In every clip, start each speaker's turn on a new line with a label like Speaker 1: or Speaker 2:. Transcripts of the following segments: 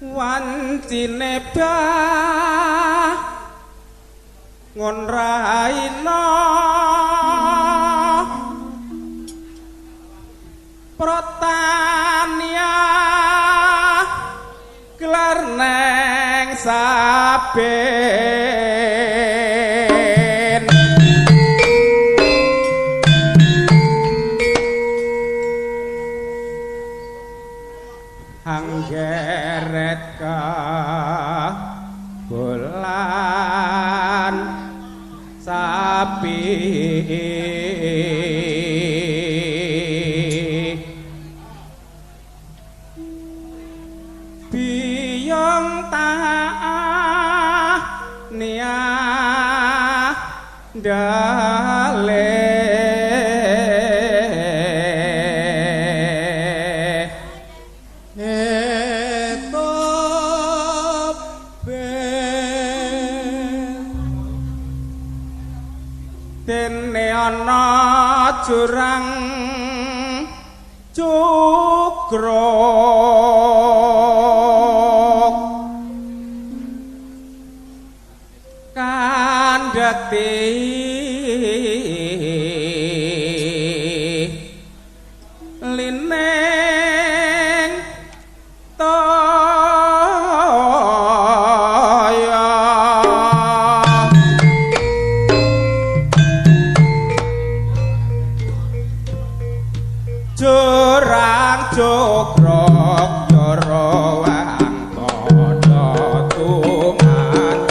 Speaker 1: Wancine bah ngon raina protania gelar neng saben anggeret ka bulan sapi biyong taah nia dale dene ana jurang cukruk kandhati lining toya jurang cukruk yara wang padha tumanjang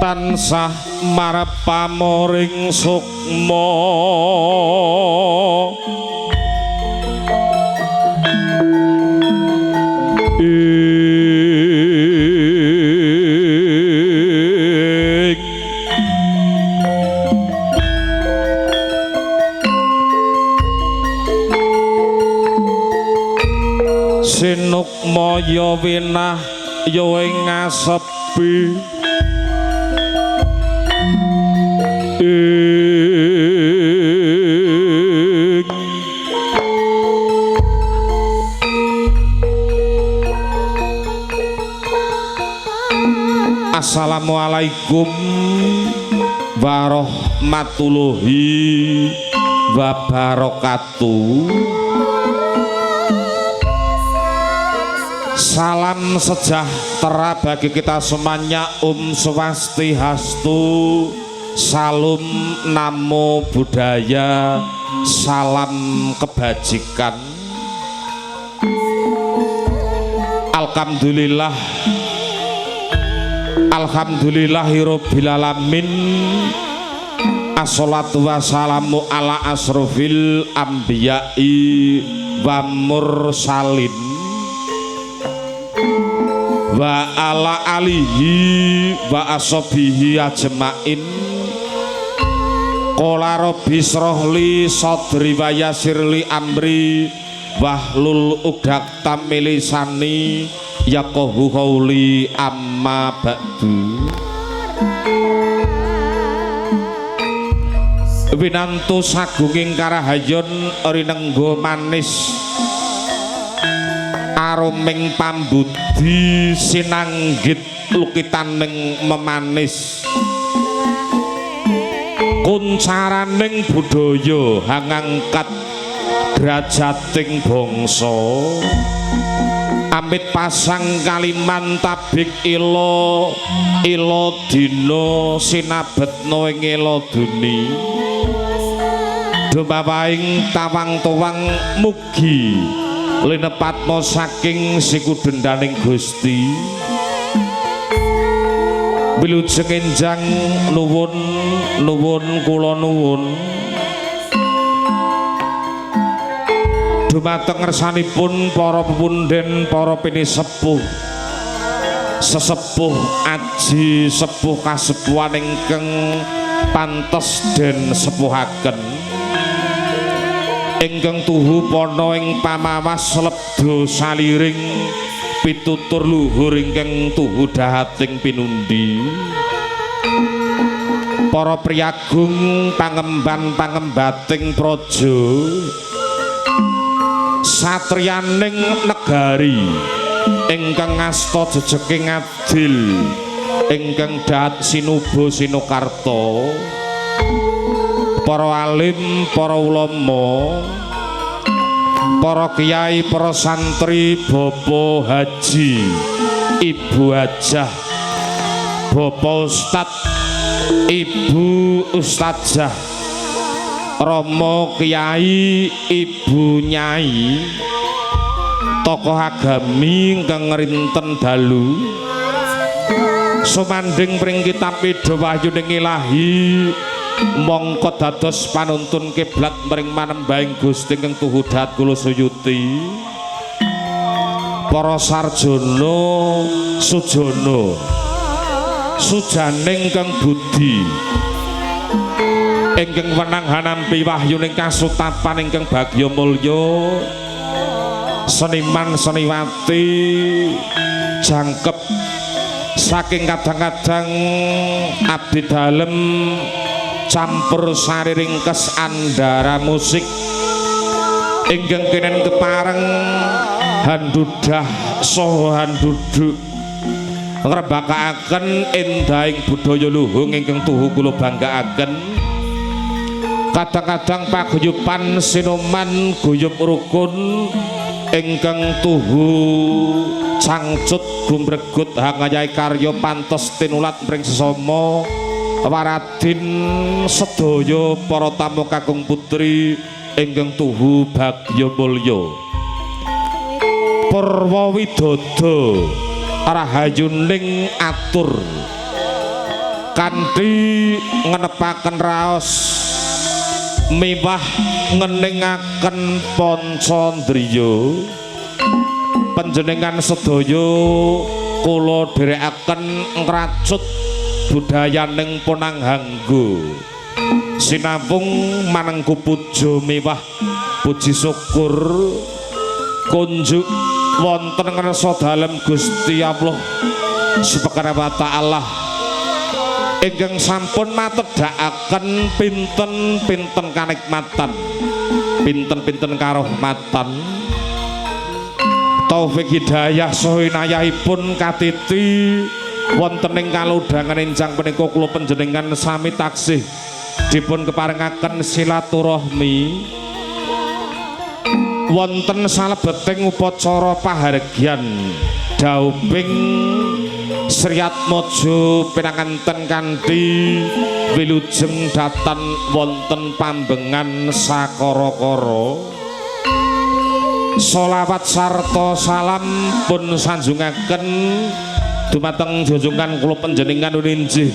Speaker 2: Tansah marepamoring sukma ing sinukmaya winah ya ing ngasepi ing Assalamualaikum warahmatullahi wabarakatuh. Salam sejahtera bagi kita semuanya. Om Swastiastu, Salam Namo Buddhaya, salam kebajikan. Alhamdulillah, alhamdulillahirabbil alamin. Assalatu wassalamu ala asrofil anbiya'i wa mursalin wa ala alihi wa ashabihi ajmain. Qala rabbi shrahli sadri wa yassirli amri wahlul 'uqdatam min lisani yaqahu qawli, amma ba'du. Winantu sagunging karahayon rinengga manis aruming pambudi sinanggit lukitaning memanis kuncaraning budaya hangangkat drajating bangsa. Amit pasang kaliman tabik ila ila dina sinabetna ing ela duni dumawaing tawang-tawang mugi linepatma saking sikudhendaning Gusti. Wilujeng enjang nuwun nuwun kula nuwun dumateng ngersanipun para pepunden, para pinisepuh, sesepuh aji sepuh kasepuhan ingkang pantes den sepuhaken, ingkang tuhu pana ing pamawas lebda saliring pitutur luhur ingkang tuhu dahating pinundi. Para priyagung pangemban pangembating praja satriyaning negari ingkang ngasta jejeking adil ingkang dahat sinuba sinukarta, para alim, para ulama, para kiai, para santri, bapak haji, ibu hajah, bapak ustad, ibu ustazah, romo kiai, ibu nyai, tokoh agami ingkang rinten dalu sumandhing pring kitab Ida Wahyuning Ilahi mongko dados panuntun kiblat mring manembahing Gusti ingkang tuhu dahat kula suyuti. Para sarjana sujana sujaning kang budi ingkang wenang hanampi wahyuning kasutapan ingkang bagya mulya, seniman seniwati jangkep saking kadang-kadang abdi dalem campur sari ringkes andara musik ingkang kenen kepareng handudah saha handuduk ngrembakaaken endahing budaya luhung ingkang tuhu kula banggaaken. Kadang-kadang paguyuban sinoman guyub rukun ingkang tuhu cangcut gumregut hangayahi karya pantes tinulat mring sesama waradin sedaya para tamu kakung putri ingkang tuhu bagya mulya. Purwa widodo rahayuning atur Kanthi ngenepaken raos miwah ngeningaken pancandriya panjenengan sedaya kula dherekaken ngracut budayaning Ponang Hanggo sinambung manengku puja miwah puji syukur kunjuk wonten ngarsa dalem Gusti Allah Subhanahu wa taala ingkang sampun matedhakaken pinten-pinten kanikmatan, pinten-pinten karohmatan, taufik hidayah saha inayahipun katiti wonten ing kalodhangan enjang punika kula panjenengan sami taksih dipun keparengaken silaturahmi wonten salebeting upacara pahargyan dauping Sriatmaja pinanganten kanthi wilujeng datan wonten pambengan sakara-kara. Sholawat sarta salam pun sanjungaken dumateng junjungan kula panjenengan uninjih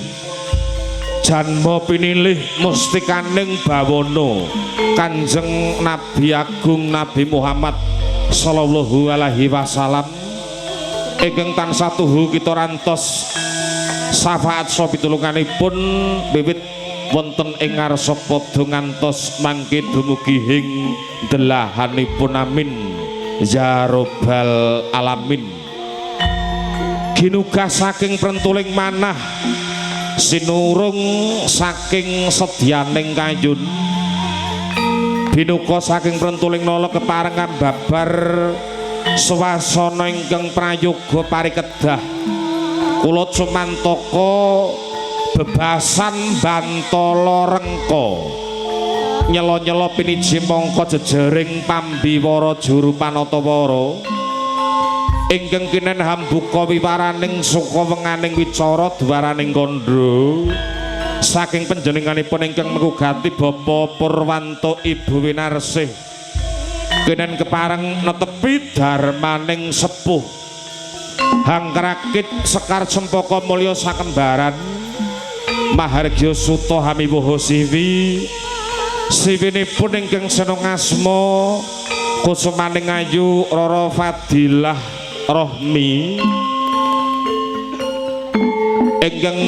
Speaker 2: janma pinilih mustikaning bawana Kanjeng Nabi Agung Nabi Muhammad sallallahu alaihi wasallam ingkang tansah tuhu kita rantos syafaat saha pitulunganipun wiwit wonten ing ngarsa padha ngantos mangke dumugi ing delahanipun amin ya robbal alamin. Ginugah saking prentuling manah sinurung saking sedyaning kayun binuka saking prentuling nala keparengan babar swasana ingkang prayoga parikedah kula cumantaka bebasan bantala rengka nyela-nyela piniji mangka jejering pambiwara juru panatawara ingkang kinen hambuka wiwaraning suka wenganing wicara dwaraning kandha saking panjenenganipun ingkang mengugati Bapak Purwanto Ibu Winarsih kenen kepareng netepi darmaning sepuh hangkrakit sekar cempaka mulya sakembaran mahargya suta hamiwoho siwi siwinipun ingkang seneng asma kusumaning ayu Rara Fadilah Rohmi ingkang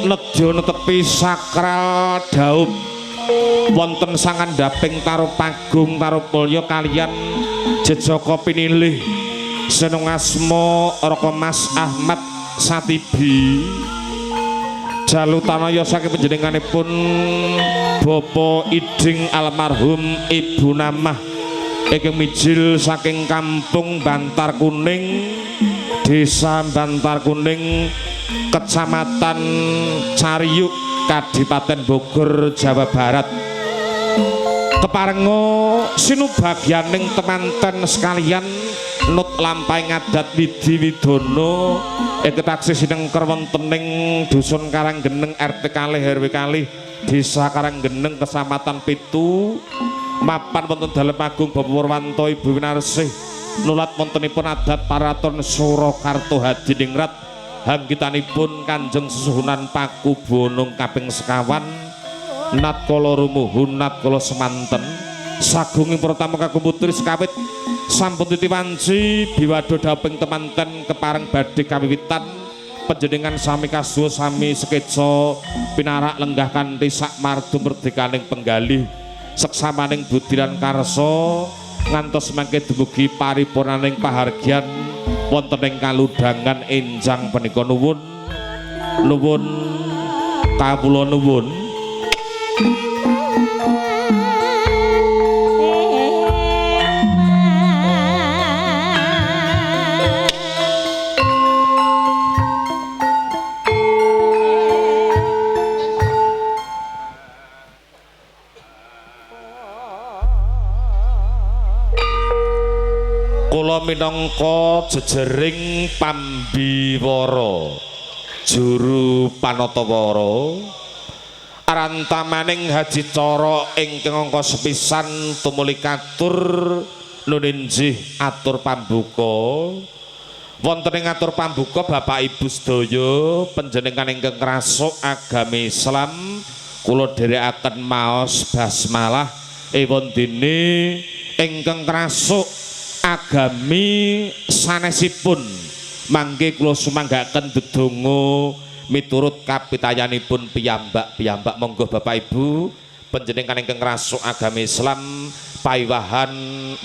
Speaker 2: nedya netepi sakral daup wonten sangandhaping Tarupagung Tarupulya kaliyan jejaka pinilih seneng asma Raka Mas Ahmad Satibi jalutanaya saking panjenenganipun Bapak Iding almarhum Ibu Namah ingkang mijil saking kampung Bantar Kuning Desa Bantar Kuning Kecamatan Cariuk Kadipaten Bogor Jawa Barat. Keparenga sinubagyaning temanten sekalian nut lampahing adat widi widana ingkang taksih sinengker wonten ing Dusun Karanggeneng RT kalih RW kalih Desa Karanggeneng Kecamatan Pitu mapan wonten dalem agung Bapak Purwanto Ibu Winarsih nulat wontenipun adat Paraton Surakarta Hadiningrat hanggitanipun Kanjeng Sesuhunan Pakubuwono kaping sekawan natkala rumuhun natkala semanten sagunging para tamu kakung putri sekawit sampun titiwanci biwado daping temanten kepareng badhe kawiwitan panjenengan sami kasuwa sami sekeca pinarak lenggah kanthi sak mardu merdekaning penggalih seksamaning budi lan karsa ngantos mangke dumugi paripurnaning pahargyan wonten ing kalodhangan enjang punika. Nuwun nuwun kawula nuwun. Kula minangka jejering pambiwara juru panatawara rantamaning haji cara ingkang angka sepisan tumuli katur nuninjih atur pambuka Wonten ing atur pambuka Bapak Ibu sedaya panjenengan ingkang ngrasuk agami Islam kula dherekaken maos basmalah ewon dene ingkang ngrasuk agami sanesipun mangke kula sumanggaken dedonga miturut kapitayanipun piyambak-piyambak. Monggo Bapak Ibu panjenengan ingkang ngrasuk agami Islam paiwahan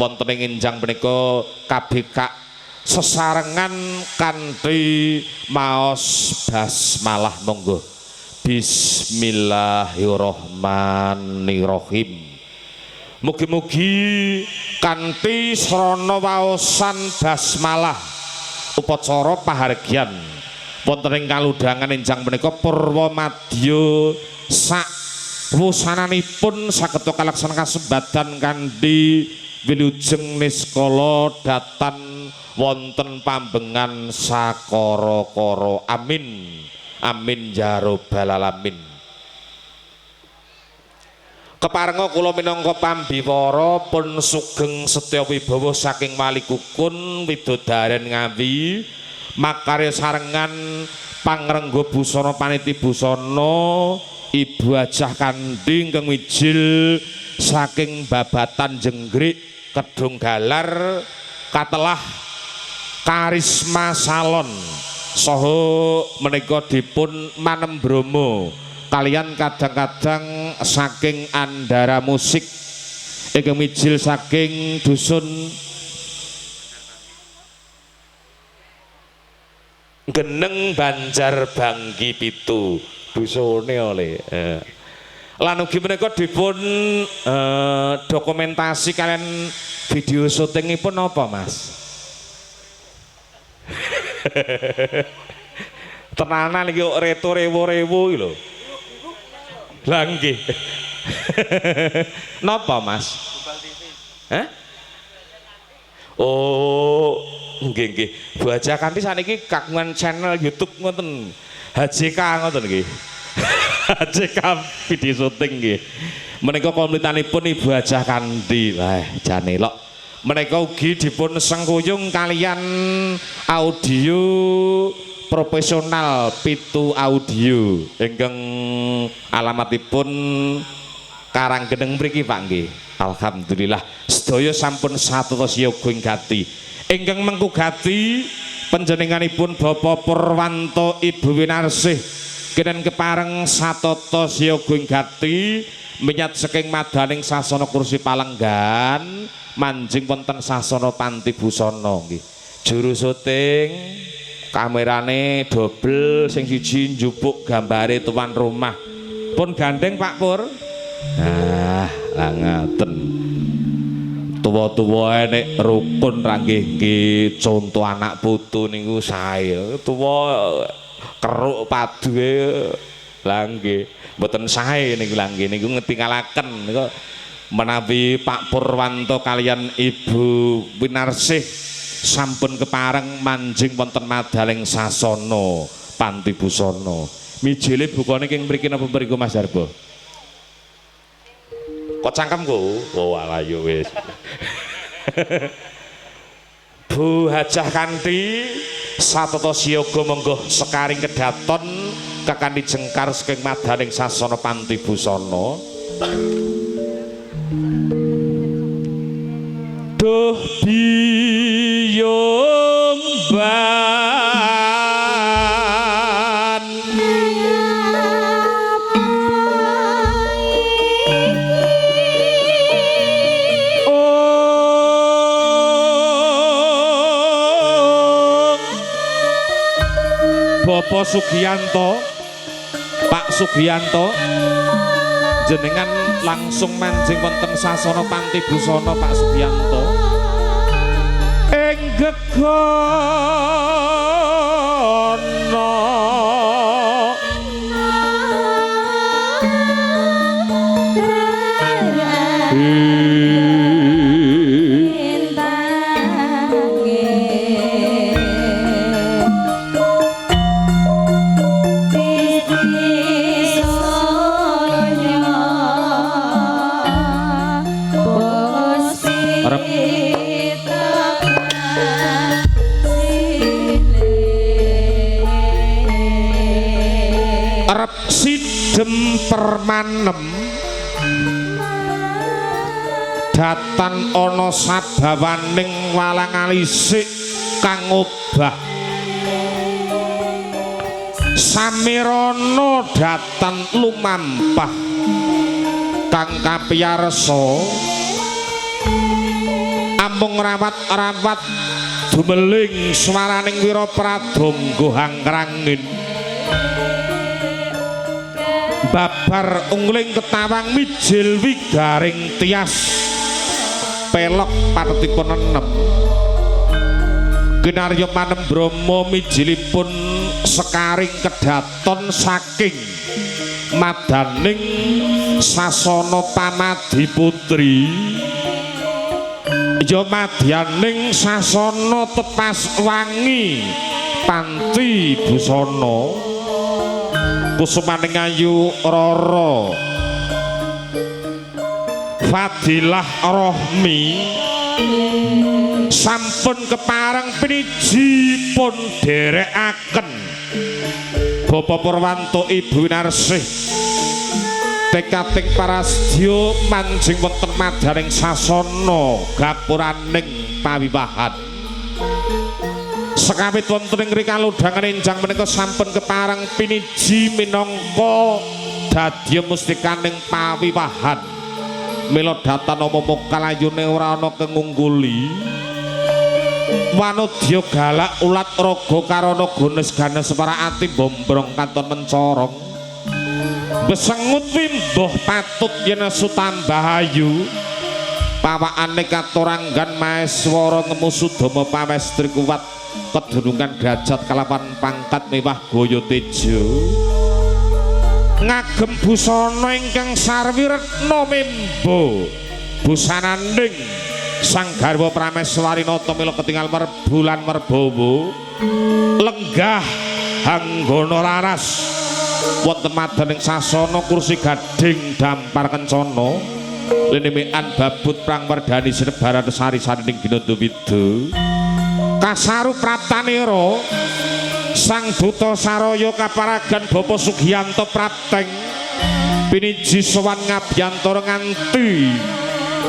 Speaker 2: wonten ing enjang punika KBK sesarengan kanthi maos basmalah. Monggo. Bismillahirrahmanirrahim. Mugi-mugi kanthi srana waosan basmalah upacara pahargyan wonten ing kalodhangan enjang punika purwa madya sak wusananipun saged kalaksanan kasembadan kanthi wilujeng niskala datan wonten pambengan sakara-kara. Amin amin ya rabbal alamin. Keparenga kula minangka pambiwara pun sugeng setya wibawa saking wali kukun widodaren Ngawi makarya sarengan pangrengga busana paniti busana Ibu Hajah Kandi ingkang wijil saking Babatan Jenggrik Kedung Galar katelah Karisma Salon saha menika dipun manembromo kalian kadang-kadang saking Andara Musik ingkang mijil saking dusun Geneng Banjar Banggi 7 dusune oleh. Lan ugi menika dipun dokumentasi kalian video syutingipun apa Mas? Tenanan iki kok reto rewo-rewo iki lho. Lah nggih. Napa Mas? Hah? Oh, nggih nggih. Bu Hajah Kanthi saniki kagungan channel YouTube ngoten. HJK ngoten nggih. HJK video syuting nggih. Menika komplitanipun Ibu Hajah Kanthi. Wah, jane lok. Menika ugi dipun sengkuyung kalian audio profesional Pitu Audio ingkang alamatipun Karanggeneng mriki Pak nggih. Alhamdulillah sedaya sampun satata siyaga ing gati. Ingkang mengku gati panjenenganipun Bapak Purwanto Ibu Winarsih kenen kepareng satata siyaga ing gati minyat saking madaning sasana kursi palenggan manjing wonten sasana panti busana nggih. Juru syuting kamerane dobel sing siji njupuk gambare tuan rumah. Pun gandeng Pak Pur. Ah, lah ngaten. Tuwa-tuwa nek rukun ra nggih nggih conto anak putu niku sae. Tuwa keruk paduhe lah nggih mboten sae niku lah nggih niku ngetingalaken niku menawi Pak Purwanto kalian Ibu Winarsih sampun kepareng manjing wonten madaling sasana panti busana. Mijile bukane ing mriki napa mriku Mas Darbo? Kok cangkemku? Oh alah yo wis. Bu Hajah Kanthi satata siyaga monggo sekaring kedaton kakandi jengkar saking madaning sasana panti busana. Duh biyung ban Bapak Sugianto, Pak Sugianto, jenengan langsung manjing wonten sasana panti busana Pak Sugianto. Ing gegono Adem permanem datan ana sabawaning walang alisik kang obah samirana datan lumampah kang kapiyarsa amung rawat-rawat dumeling swaraning wira pradangga hangkrangin babar ungling ketawang mijil wigaring tias pelok patethipun enem kinarya panembrama mijilipun sekaring kedaton saking madaning sasana pamadhi putri ya madyaning sasana tepas wangi panti busana kusumaning ayu Rara Fadilah Rohmi sampun kepareng piniji pun dherekaken Bapak Purwanto Ibu Winarsih tekating parasdya manjing wonten madaning sasana gapuraning pawiwahan. Sekawit wonten ing rikalodhangan enjang menika sampun kepareng piniji minangka dadya mustikaning pawiwahan. Mila datan apa kalayune ora ana kengungkuli. Wanodya galak ulat raga karana gones ganes para ati bombrong katon mencorong. Besengut wimboh patut yen asu tambah ayu. Pawakane katuranggan maeswara ngemu sudama pamestri kuwat kedunungan derajat kalawan pangkat mewah gaya teja. Ngagem busana ingkang sarwi retna membo busananing sang garwa prameswari nata mila ketingal merbu lan merbawa lenggah hanggana laras wonten madaning sasana kursi gading dampar kencana linimian babut prang werdani sinebaran sari-sarining ginandawida kasaru praptanira sang duta saraya kaparagan Bapak Sugiyanto Prapteng piniji sowan ngabiyantara nganti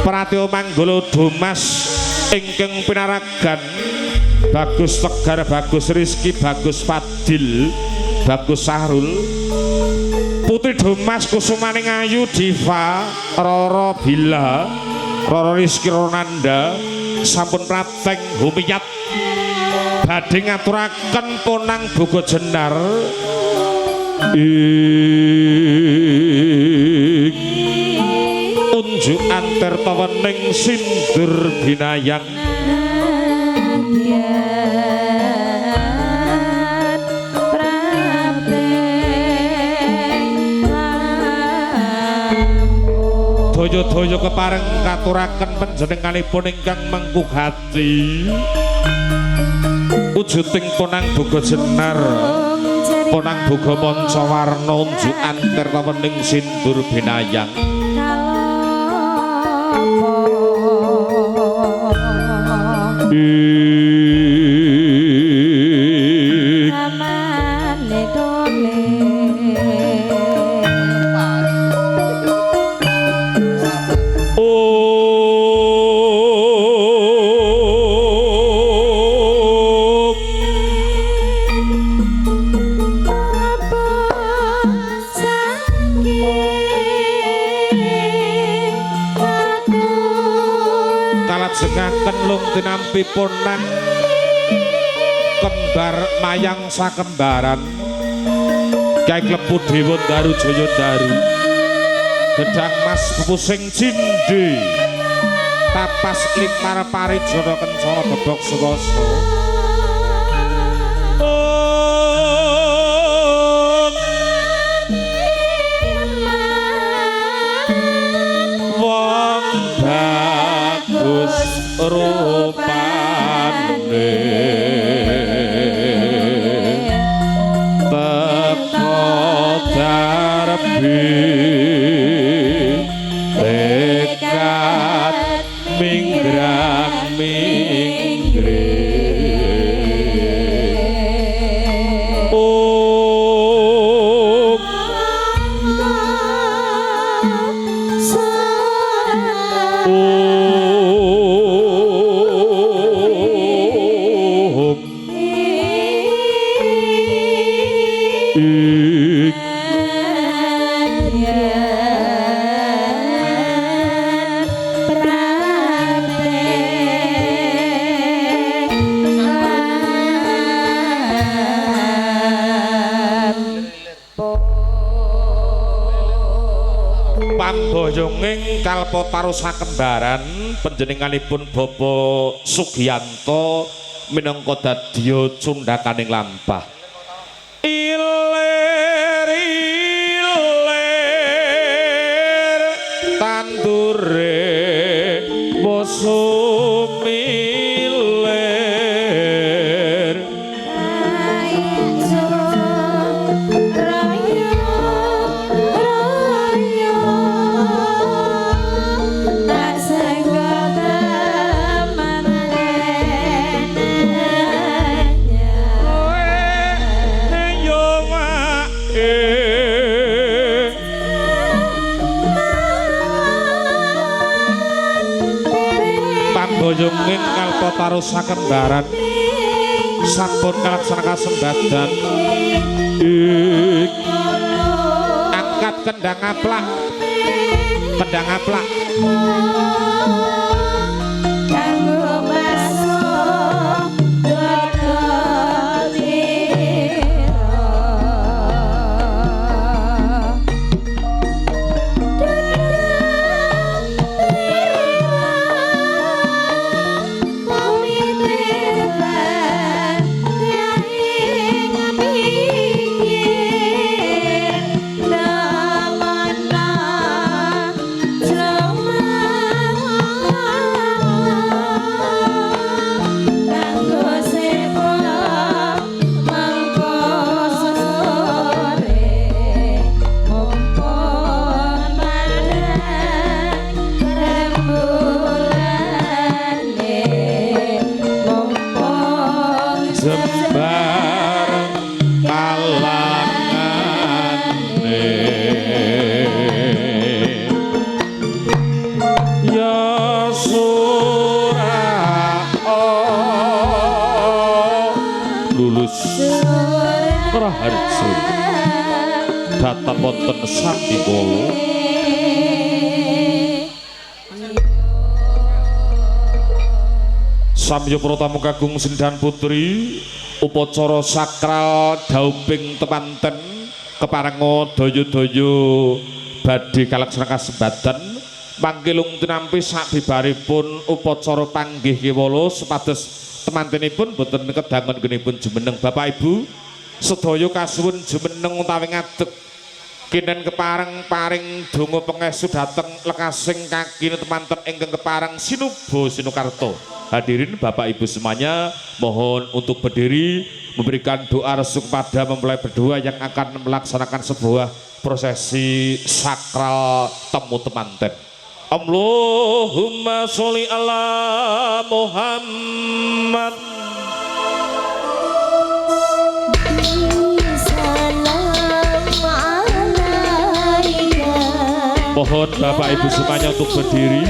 Speaker 2: Pratya Manggala Domas ingkang pinaragan Bagus Tegar, Bagus Rizky, Bagus Fadil, Bagus Sahrul, Putri Domas Kusumaning Ayu Diva, Roro Bila, Roro Rizky Ronanda sampun prapteng humiyat badhe ngaturaken ponang boga jenar ing unjukan tirta wening sindur binayang. Daya-daya kepareng katuraken panjenenganipun ingkang mengku gati wujuding ponang boga jenar ponang boga manca warna unjukan tirta wening sindur binayang. Kalajengaken lung tinampi ponang kembar mayang sakembaran Kyai Klepu Dewa Daru Jaya Daru gedang mas pupusing cindhe tapas limar parijana kencana bebok swasa. Wong bagus rupane teko darbi tekad minggrang minggring. Ik pamboyonging Kalpataru sakembaran panjenenganipun Bapak Sugiyanto minangka dadya cundhakaning lampah. Ilir ilir tandure wosumilir yo wae pamboyonging Kalpataru sakembaran sampun kalaksanakaken sembadan. Ik angkat kendang aplak, kendang aplak. Jembar kalangane ya surah lulus Raharjo dhateng wonten sandikala. Samya para tamu kagung sendhan putri, upacara sakral dauping temanten keparenga daya-daya badhe kalaksanakaken sembadan mangke lung tinampi sabibaripun upacara panggih kewala supados temantenipun boten kedangun nggenipun jumeneng. Bapak Ibu sedaya kasuwun jumeneng utawi ngadeg kinen kepareng paring donga pangestu dhateng lekasing kaki temanten ingkang kepareng sinuba sinukarta. Hadirin Bapak Ibu semuanya mohon untuk berdiri memberikan doa restu kepada mempelai berdua yang akan melaksanakan sebuah prosesi sakral temu temanten. Allahumma sholli ala Muhammad. Mohon Bapak Ibu semuanya untuk berdiri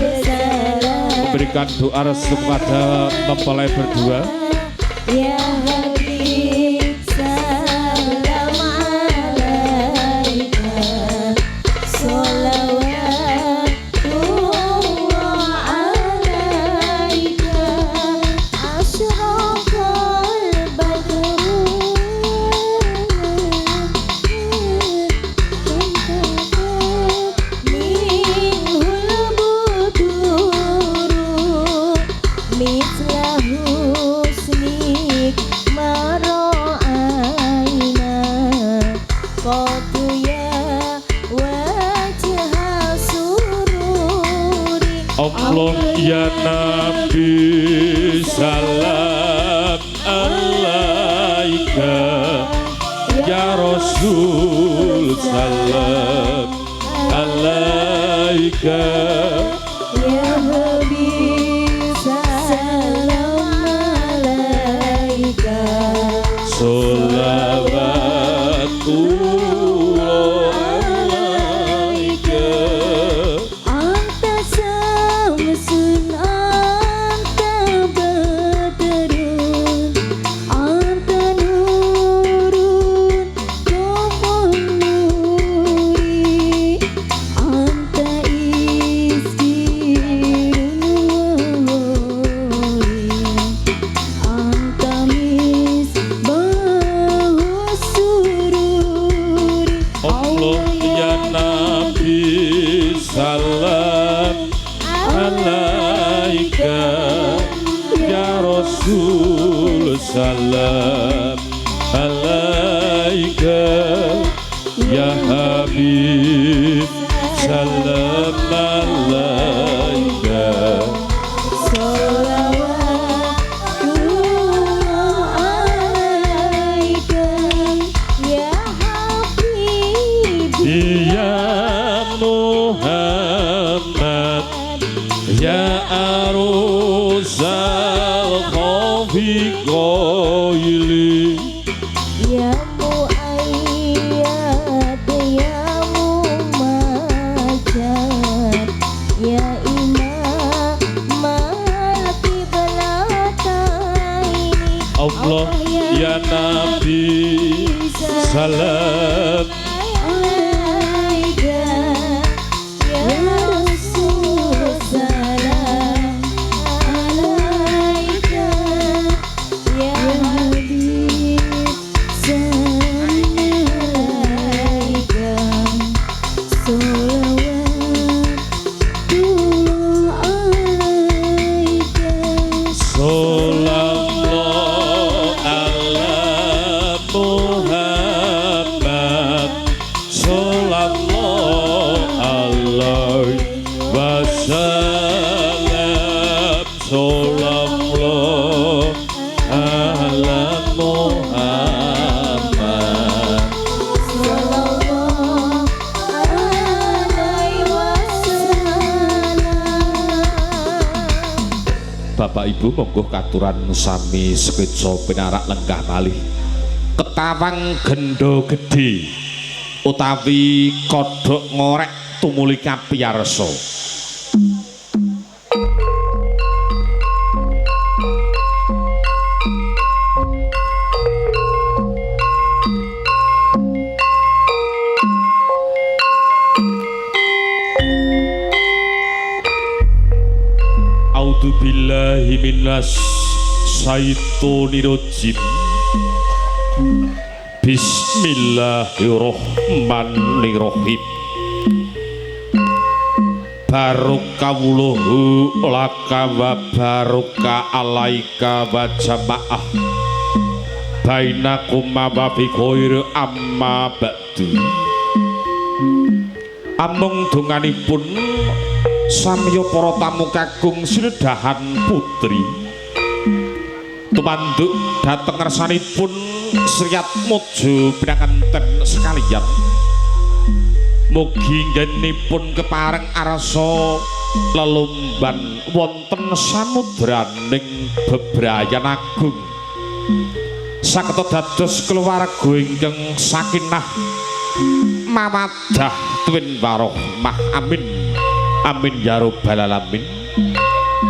Speaker 2: memberikan doa restu kepada mempelai berdua.
Speaker 3: Ya Habib salam alaika, sholawatullah alaika, asyraqal badru minhul buduru mithla husnik ma ra'ayna qad ya wajha sururi.
Speaker 2: Allah ya Nabi salam alaika, ya Rasul salam alaika,
Speaker 3: Ya Habib salam alaika,
Speaker 2: sholawatullah alaika.
Speaker 3: Anta samsun anta badrun anta nurun.
Speaker 2: salam alaika ya Habib, salam alaika.
Speaker 3: Sholawatullah alaika ya Habib,
Speaker 2: ya Muhammad, ya arusal khafiqaili,
Speaker 3: ya Muayyad, ya Mumajjad, ya Imam al-Qiblataini.
Speaker 2: Allah ya Nabi salam
Speaker 3: alaika ya Rasul, salam alaika ya Habib, salam alaika. Sholawatullah alaika.
Speaker 2: Sallallahu ala Muhammad, sallallahu alaihi wasallam, sallallahu ala Muhammad.
Speaker 3: Sallallahu alaihi wasallam.
Speaker 2: Bapak Ibu monggo katuran sami sekeca pinarak lenggah malih ketawang gendo gedhe utawi kodhok ngorek tumuli kapiyarsa. A'udzu billahi minas syaitonir rajim. Bismillahirrahmanirrahim. Barokawuluhu laka wa baraka alaika wa jamaah bainakum wa fi khair amma ba'du. Amung donganipun samya para tamu kakung sinedahan putri tumanduk dhateng ngersanipun Sriyatmaja pinanganten sekalian. Mugi nggenipun kepareng arsa lelumban wonten samudraning bebrayan agung, saged dados keluarga ingkang sakinah mawaddah tuwin warohmah. Amin amin ya rabbal alamin.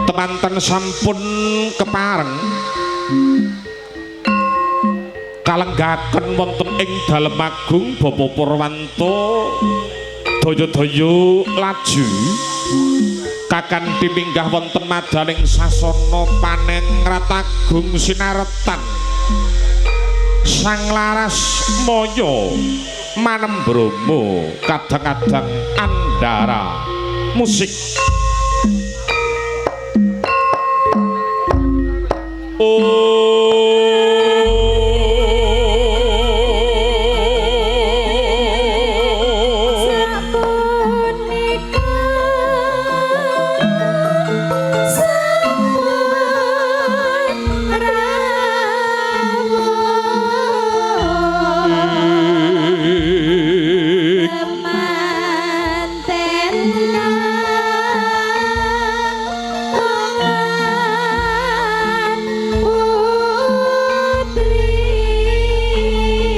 Speaker 2: Temanten sampun kepareng kalenggaken wonten ing dalem agung Bapak Purwanto daya-daya laju kakanthi minggah wonten madaning sasana panengrat agung sinaretan Sang Laras Maya Manembrama kadang-kadang andhara musik.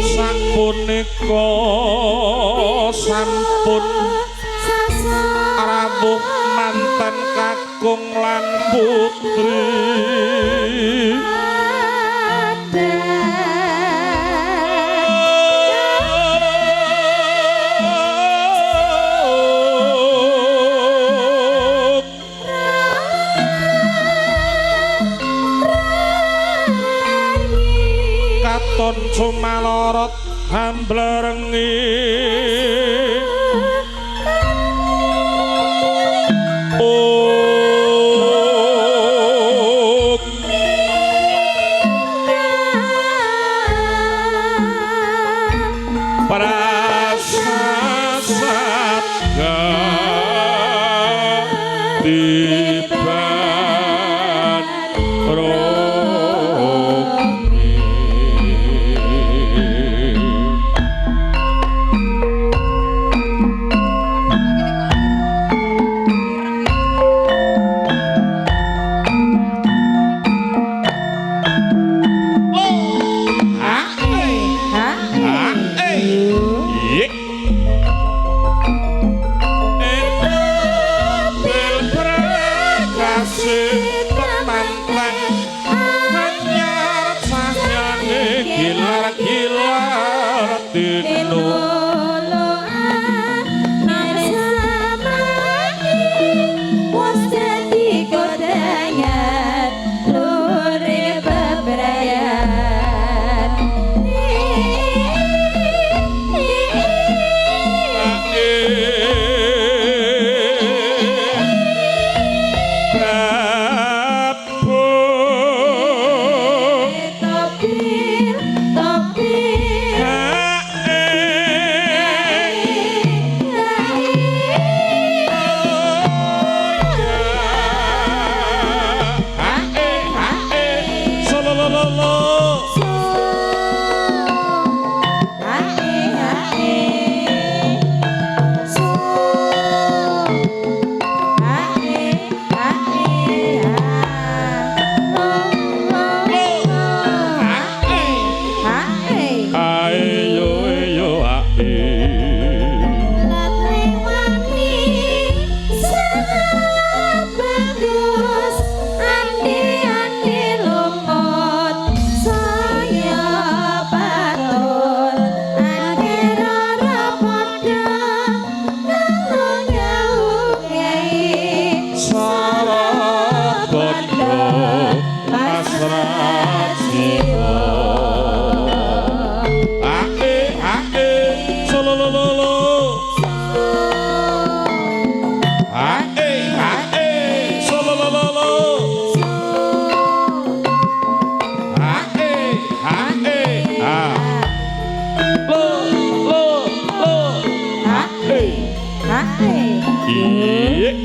Speaker 3: Sapunika sampun rawuh kemanten kagungan putri.
Speaker 2: Sapunika sampun rawuh manten kakung lan putri. Katon cumalorot hamblerengi. Iya.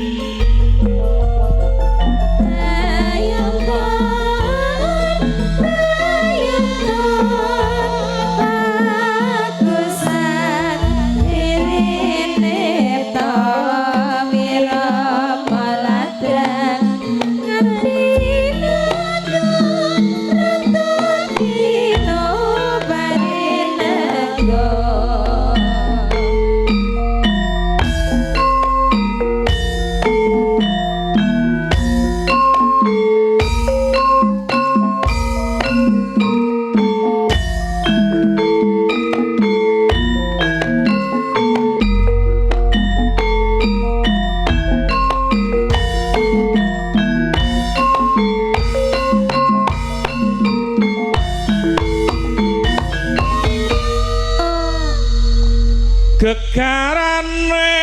Speaker 2: Gegarane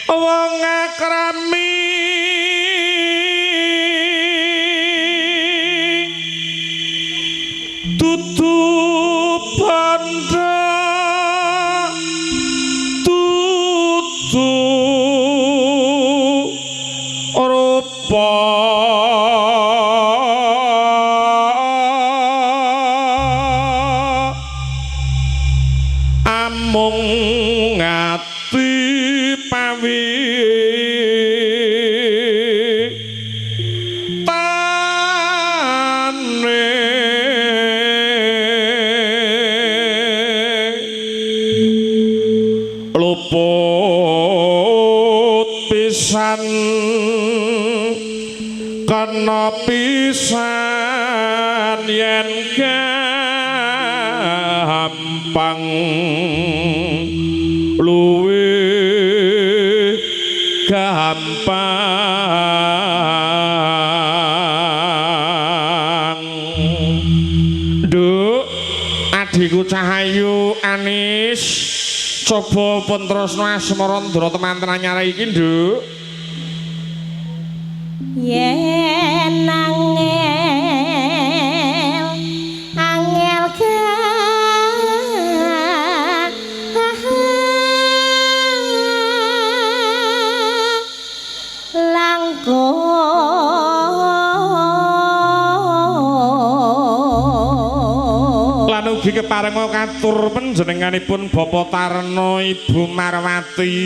Speaker 2: wong akrami dudu bandha dudu rupa amung ngati pawi tane luput pisan kena pisan yen gampang luwih gampang. Nduk, adhiku Cahayu Anis, coba pun terusno asmara ndara temanten anyar iki, Nduk.
Speaker 3: Yen angel angel langkung.
Speaker 2: Lan ugi keparenga katur panjenenganipun Bapak Tarno Ibu Marwati,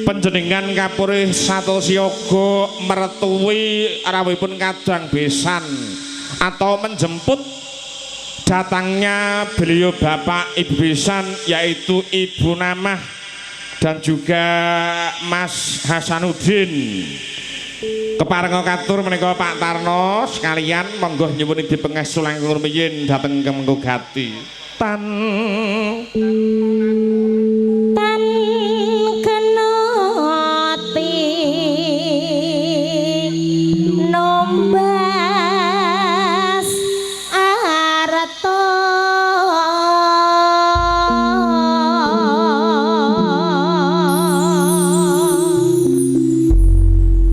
Speaker 2: panjenengan kapurih satos yoga mertuwi rawuhipun kadang besan atau menjemput datangnya beliau Bapak Ibu besan, yaitu Ibu Namah dan juga Mas Hasanuddin. Keparenga katur menika Pak Tarno sekalian monggo nyuwun dipengestu langkung rumiyin dhateng Kemengku Gati. Tan
Speaker 3: tan kenoti nombas arta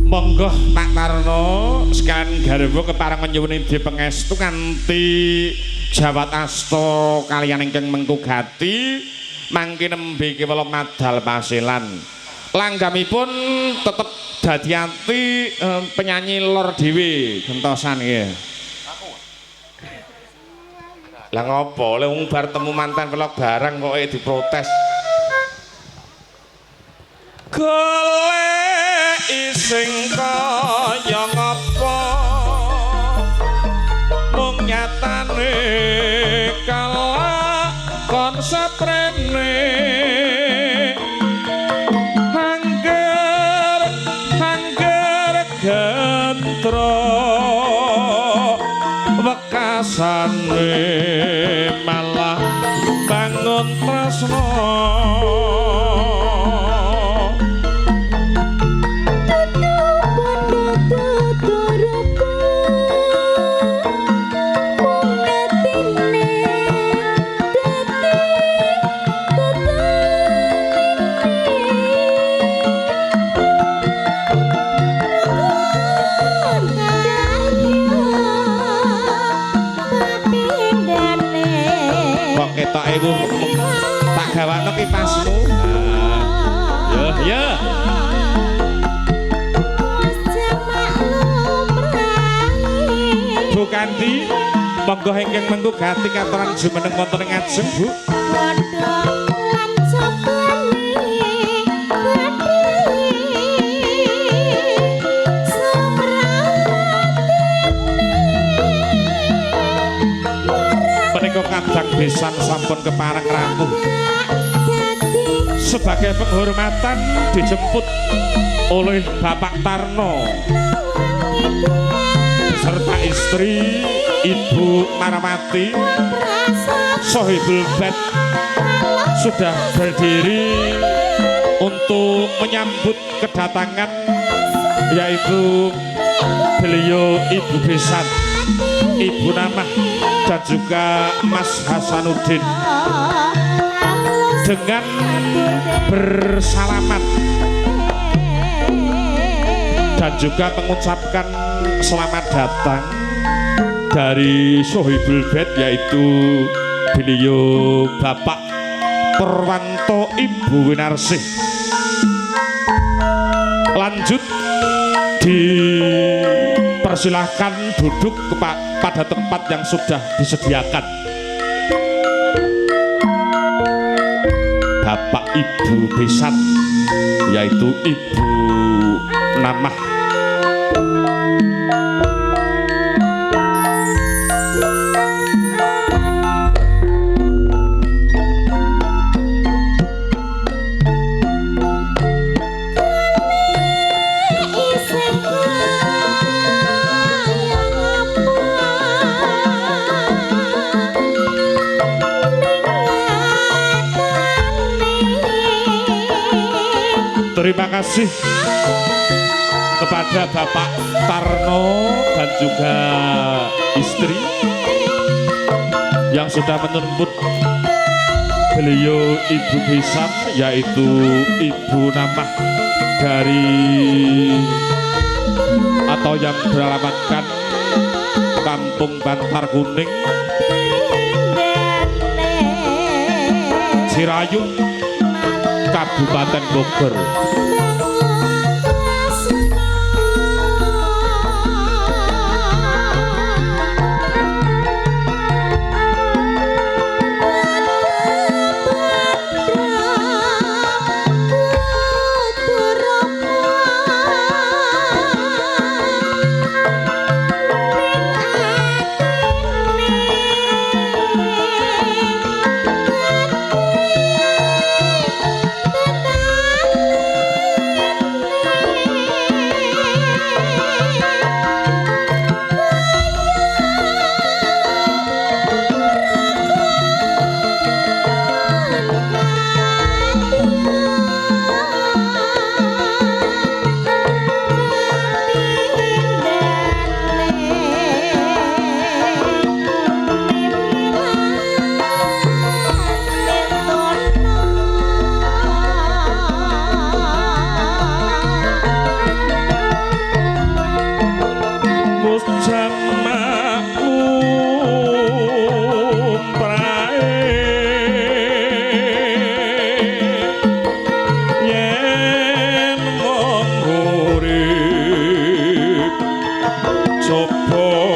Speaker 2: monggo Pak Tarno sekalian garwa keparenga nyuwun dipengestu kanthi jawat asta kaliyan ingkang mengku gati mangke nembe kewala madal pasilan. Langgamipun tetep dadi ati penyanyi lor dhewe gentosan nggih. Lah ngopo le wong bar temu mantan pelok barang pokoke diprotes. Golek sing kaya ngapa mung nyatane kalakon seprene angger angger gentro wekasane malah bangun tresno. Kok ketoke iku tak Gawakno kipasmu. Yo, yo. Bu Kandi, monggo ingkang mengku gati katuran jumeneng wonten ing ngajeng, Bu. Menika kadang besan sampun kepareng rawuh. Sebagai penghormatan dijemput oleh Bapak Tarno beserta istri Ibu Marwati Sohibul Bait sudah berdiri untuk menyambut kedatangan yaitu beliau Ibu Besan, Ibu Namah dan juga Mas Hasanuddin dengan bersalaman dan juga mengucapkan selamat datang dari Sohibul Bait yaitu beliau Bapak Purwanto Ibu Winarsih. Lanjut dipersilahkan duduk pada tempat yang sudah disediakan. Bapak Ibu Besan yaitu Ibu Namah. Terima kasih kepada Bapak Tarno dan juga istri yang sudah menjemput beliau Ibu Besan yaitu Ibu Namah dari atau yang beralamatkan Kampung Bantar Kuning, Cirayung, Kabupaten Bogor. Yen mung urip coba